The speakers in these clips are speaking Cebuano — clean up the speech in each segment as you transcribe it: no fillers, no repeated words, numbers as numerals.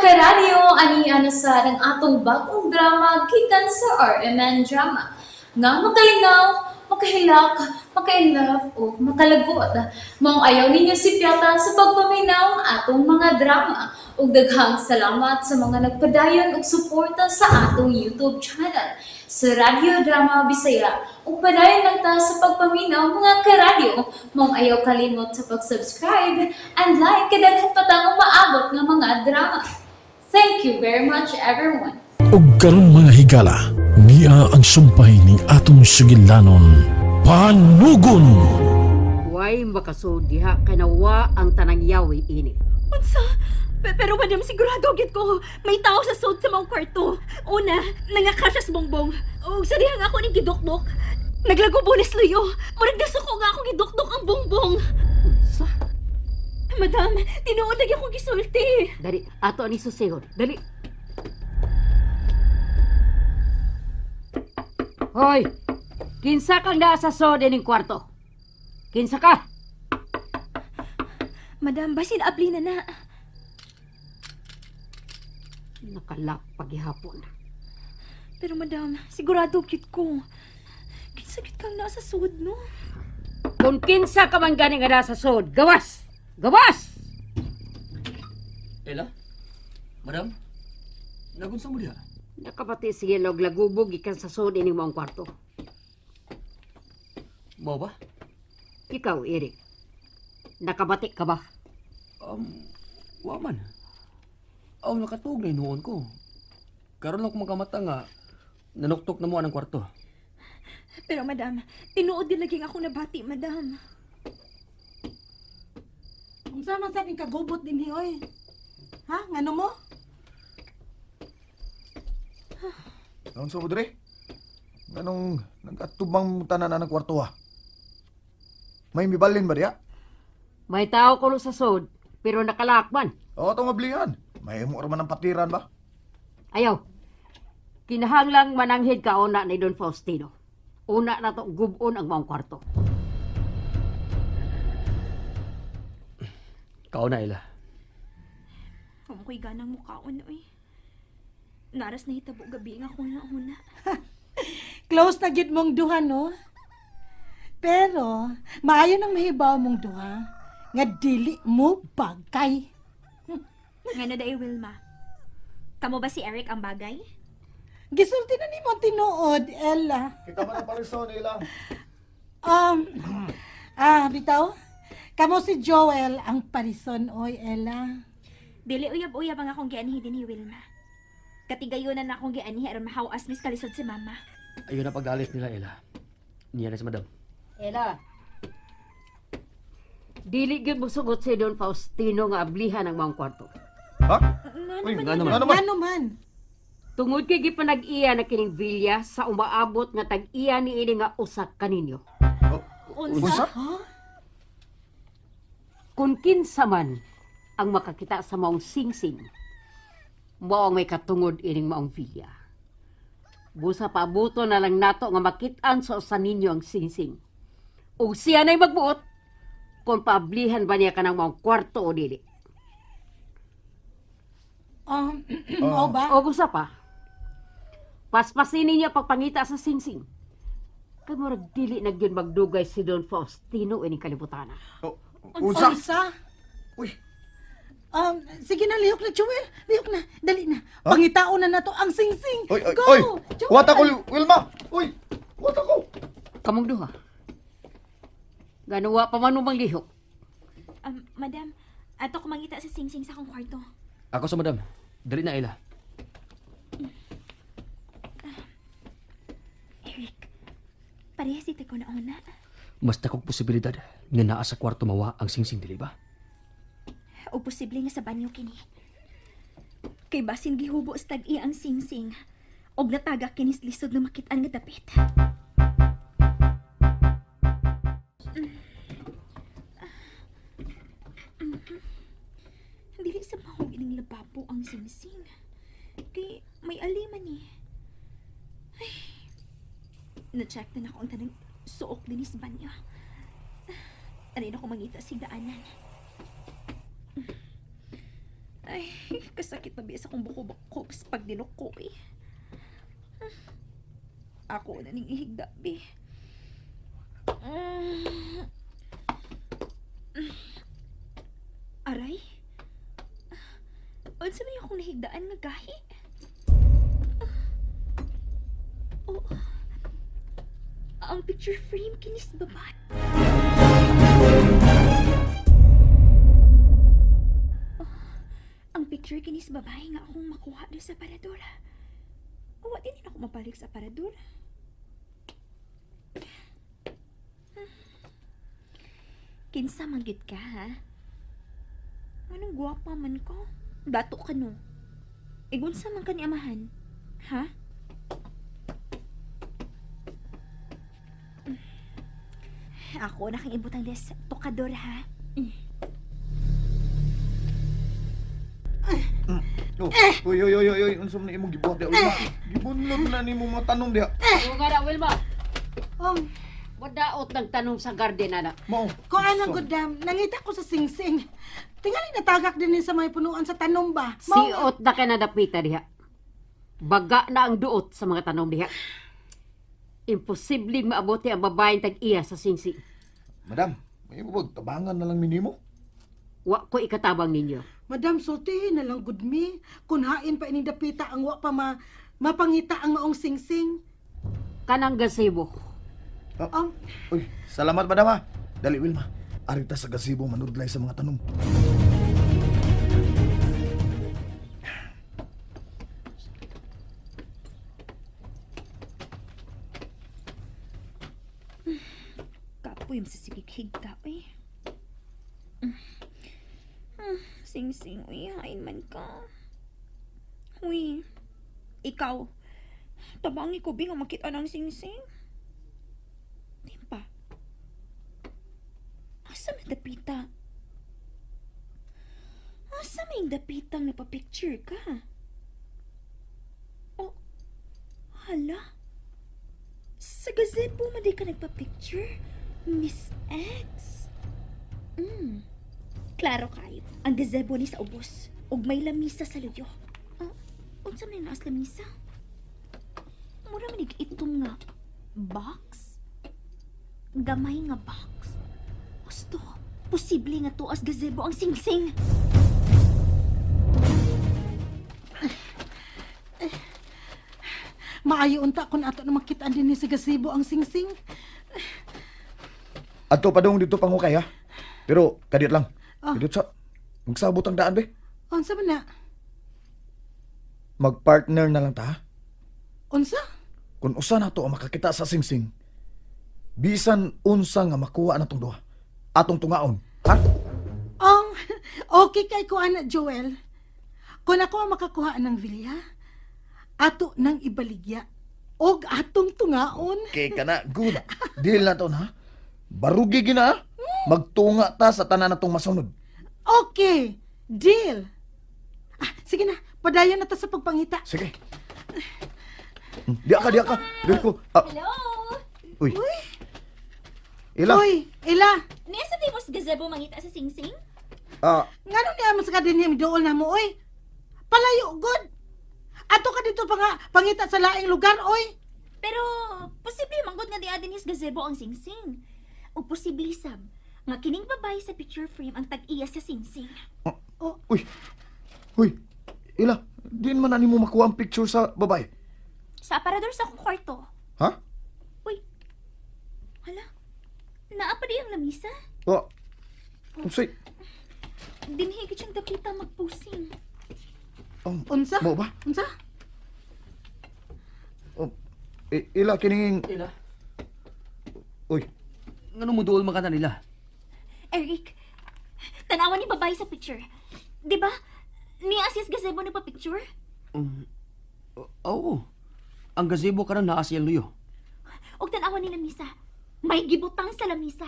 Karadyo, ani na sa ang atong bagong drama gikan sa RMN Drama. Nga makalingaw, makahilak, makainlove o makalagot. Maong ayaw ninyo sipyata sa pagpaminaw ang atong mga drama. Ug daghang salamat sa mga nagpadayon og suporta sa atong YouTube channel sa Radyo Drama Bisaya. Ug padayon lang ta sa pagpaminaw, mga karadyo. Maong ayaw kalimot sa pag-subscribe and like kay daghan pa tang umaabot nga mga drama. Thank you very much, everyone. Ug karon, mga higala, niya ang sumpay ning atong sugilanon, Panugon! Way makasud diha kay nawa ang tanang yawi ini. Unsa? Pero madam, sigurado gid ko may tao sa sud sa maong kwarto. Una, nangakasya sa bongbong. O sa dihang ako ning gidukdok, naglagubo ni luyo. Murag nasuko nga akong gidukdok ang bongbong. Unsa? Madam, tinuod lagi akong gisulti. Dali, ato ni susihon. Dali. Hoy! Kinsa kang naa sa sud ining kwarto? Kinsa ka? Madam, basin abli na na. Nakalak pagihapon. Pero madam, sigurado gid ko. Kinsa gid kang naa sa sud, no? Kung kinsa ka man gani nga naa sa sud, gawas! Gawas! Ella? Madam? Nagunsa mo diha? Nakabati sige log lagubog gikan sa sud ining maong kwarto. Mao ba? Ikaw, Eric. Nakabati ka ba? Wa man. Aw, nakatuog na hinuon ko. Karon lang ko makamata nga nanuktok na mo ang kwarto. Pero madam, tinuod din lagi nga ako nabati, madam. Unsa man sa ning kagubot dinhi oy? Ha? Ngano mo? Naon sa mo dire? Nganong nagatubang tanan na ng kwarto ha? May mibalin ba diya? May tao kuno sa sud, pero nakalakman. Oo, itong ablihan. May mo man ang patiran ba? Ayaw. Kinahanglang mananghid ka una ni Don Faustino. Una na to gubon ang maong kwarto. Kao na, Ella. Kung ko'y ganang mukhaon, oy. Naras na hitabo gabi nga akong nauna. Close na gid mong duha, no? Pero maayo nang mahibaw mong duha nga dili mo bagay. Ngano day, Wilma? Kamo ba si Eric ang bagay? Gisulti na nimo ang tinuod, Ella. Kita man ang parison, Ella. Bitaw. Kamo si Joel ang parison oy, Ella. Dili uyab-uyab ang akong gianhi din ni Wilma. Katigayonan na akong gianhi aron mahawas mis kalisod si mama. Ayun na pag-alis nila, Ella. Niya na si Madam. Ella. Dili gyud mosugot si Don Faustino nga ablihan ang maong kwarto. Ha? Ngano Uy, man ngano man? Ano man? Ngano man? Tungod kay gipanag-iya na kining villa sa umaabot nga tag-iya niini nga usa kaninyo. Unsa? Unsa? Kung kinsa man ang makakita sa maong singsing, mao ang may katungod ining maong villa. Busa paabuto na lang nato nga makit-an sa usa ninyo ang singsing. Ug siya na'y magbuot kung paablihan ba niya kanang maong kwarto o dili. Mao ba? O usa pa, paspasin ninyo pagpangita sa singsing. Kay murag dili na gyud magdugay si Don Faustino ining kalibutan. Oh, unsa? Unsa? Uy, Sige na, lihok na, Joel. Lihok na. Dali na. Ha? Pangitaon na nato ang singsing. oy, oy, Go! oy. Joel! Wata ko, Wilma. Uy, wata ko. Kamong duha. Ganuwa pa man mo manglihok. Madam, ato ko mangita sa singsing sa akong kwarto. Ako sa Madam. Dali na, Ella. Eric, parehas dito ko na una. Mas dakong posibilidad nga naa sa kwarto mawa ang singsing, dili ba? O posible nga sa banyo kini. Kay basin gihubo sa tag-iya ang singsing. Og nataga kinis lisod na makit-an nga dapit. Dili sa mahog ining lababo ang singsing. Kay may aliman eh. Ay, na-check na nako ang tanang suok din sa banyo. Arin ako mangita sa daanan. Ay, kasakit na biya sa akong buko-buko pag dinuko eh. Ako na ning ihigda, bi. Aray? Unsa man yung akong nahigdaan nga gahi? Oh. Ang picture frame kinis babae. Ang picture kinis babae nga akong makuha do sa aparador. Wa din ako mabalik sa aparador. Kinsa man gid ka ha? Anong gwapa man ko? Dato ka no. Igunsa man ka ni amahan? Ha? Ako na kang ibutang des tokador ha. Oh, uy, uy, uy, uy, uy, unsa man imong gibuhat diha, Wilma? Gibunlod na nimo mga tanom diha. Ano nga na, Wilma? Um, Wadaot ng tanong sa garden, ana. Mao. Ko anang gudam, nangita ko sa singsing. Tingali natagak din ni sa may punuan sa tanom ba? Siot na ka nadapita diha. Baga na ang duot sa mga tanong diha. Imposibleng maabuti ang babaeng tag-iya sa singsing. Madam, may bubog tabangan na lang minimo. Wa ko ikatabang ninyo. Madam, sultihin na lang gud mi. Kun hain pa ining dapita ang wa pa ma mapangita ang maong singsing. Kanang gazebo. Um, Uy, salamat madam ha. Dali Wilma. Ari ta sa gazebo manudlay sa mga tanom. Kapoy masasigig higda eh. Sing sing, uy, hain man ka. Uy, ikaw, tabangi ko bi nga makita ng sing-sing. Di ba? Asa may dapita? Asa may dapitang napapicture ka? Oh, hala. Sa gazebo man di ka nagpa-picture, Miss X. Klaro kayo. Ang gazebo ni sa ubos ug may lamisa sa luyo. Ah, unsa man naas lamisa? Mura man ig itom nga box. Gamay nga box. Gusto, posible nga tuas gazebo ang singsing. Maayo unta kun ato na makita din ni sa gazebo ang singsing. Adto pa dong dito pangukay ha. Pero kadiyot lang. Ah. Kadiyot sa magsabot ang daan be. Unsa man na? Magpartner na lang ta. ha? Unsa? Kung usa na to ang makakita sa singsing, bisan unsa nga makuha na tong duha. Atong tungaon, ha? Oh, okay kay ko ana Joel. Kun ako ang makakuha ng vilya, ato nang ibaligya og atong tungaon. Kay kana, good. Deal na to na. Barugi gina. ha? Magtunga ta sa tanan natong masunod. Okay, deal. Ah, sige na, padayon na ta sa pagpangita. Sige. Diya ka, diya ka. Diya ko. Ah, Hello? uy. Ila. Uy, Ila, Niya sa di mo sa gazebo mangita sa singsing? Ah, ngano niya mas ka din dool na mo, oy? Palayo, good. Ato ka dito pa nga, pangita sa laing lugar, oy. Pero posible manggod nga di adin his gazebo ang singsing. O posible sab nga kining babae sa picture frame ang tag-iya sa singsing. Oh, uy. Uy. Ila, diin man na nimo makuha ang picture sa babae. Sa aparador sa akong kwarto. Ha? Uy. Hala. Naa pa di ang lamisa. Oh. Unsay? Dinhi gid siyang dapita magpusing. Oh, unsa? Mo ba? Unsa? Oh. Ila kining Ila, Uy, ngano mo duol man ka na nila? Eric, tanawan ni babae sa picture. 'Di ba? Niya siya sa gazebo na pa-picture? Um, oo. Ang gazebo karon naa sa iyang luyo. Og tanawan ni lamisa. May gibutang sa lamisa.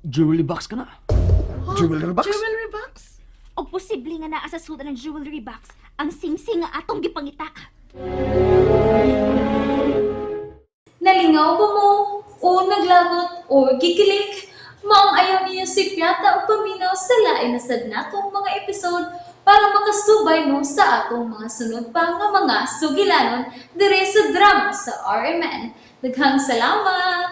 Jewelry box ka na. Jewelry box? Jewelry box? Og posible nga naa sa sulod ng jewelry box ang singsing nga atong gipangita. Nalingaw ba mo? O naglagot? O gikilig? Maong ayaw ninyo sipyata o paminaw sa lain na sad natong mga episode para makasubay mo sa atong mga sunod pa nga mga sugilanon dire sa drama sa RMN. Daghang salamat!